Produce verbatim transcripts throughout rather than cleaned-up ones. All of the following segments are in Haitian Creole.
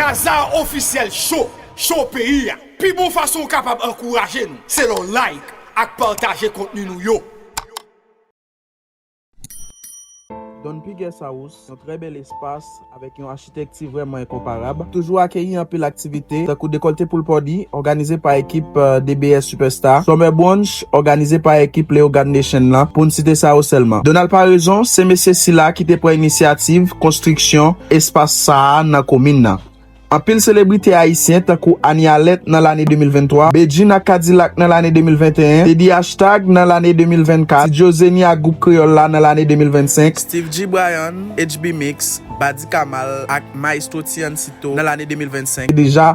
Naza Ofisyèl Show, show peyi a. Pi bon fason w kapab ankouraje nou, se lè w like ak pataje kontni nou yo. Don P Guest House, yon trè bèl espas avèk yon achitekti vrèman enkonparab. Toujou akeyi anpil aktivite, tankou dekòlte pool party, òganize pa ekip, euh, D B S Superstar, Summer Brunch, òganize pa ekip Leogane Nation lan, pou n site sa yo sèlman. Donald Paraison, se mesye sila ki te pran inisyativ konstriksyon espas sa a nan komin nan. Anpil selebrite ayisyen tankou Annie Allet nan lane de mil venntwa, Bedjine ak K-Dilak nan lane de mil venteyen, Teddy Hashtag nan lane de mil vennkat, Ti Joe Zeni ak gwoup kreyòl la nan lane de mil vennsenk, Steve G Bryan, H B Mix, Badi Kamal ak Maestro Tiancito nan lane de mil vennsenk, deja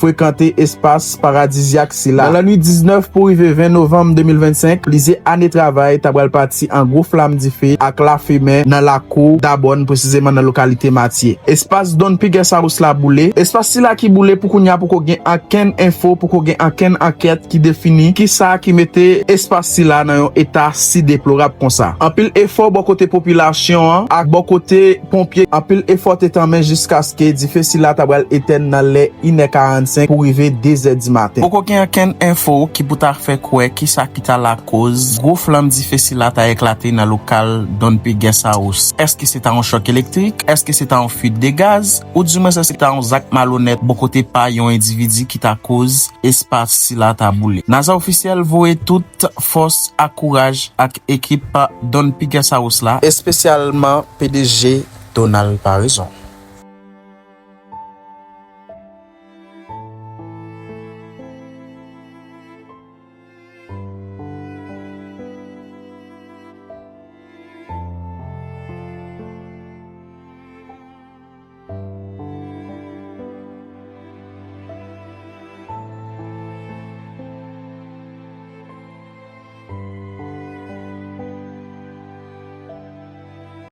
frekante espas paradizyak sila. Nan lannwit diznèf pou rive ven novanm de mil vennsenk, plizyè ane travay ta pral pati an gwo flam dife ak lafimen nan lakou Dabòn, presizeman nan lokalite Matye. Espas Don P Guest House la boule. Espas sila ki boule pou kounye a poko gen ankenn enfo, poko gen ankenn ankèt ki defini kisa ki mete espas sila nan yon eta si deplorab konsa. Anpil efò bò kote popilasyon an ak bò kote ponpye, anpil efò te tanmen jiskaske dife sila ta pral etèn nan lè inè karannsenk pou rive dezè di maten. Poko gen ankenn enfo ki pou ta fè kwè kisa ki ta lakoz gwo flanm dife sila ta eklate nan lokal Don P Guest House. Èske se ta yon chòk elektrik? Èske se ta yon fuit de gaz? Oudimwens èske se ta yon zak malonèt bò kote pa yon endividi ki ta koz espas sila ta boule? Naza Ofisyèl voye tout fòs ak kouraj ak ekip Don P Guest House la, espesyalman P D G Donald Paraison.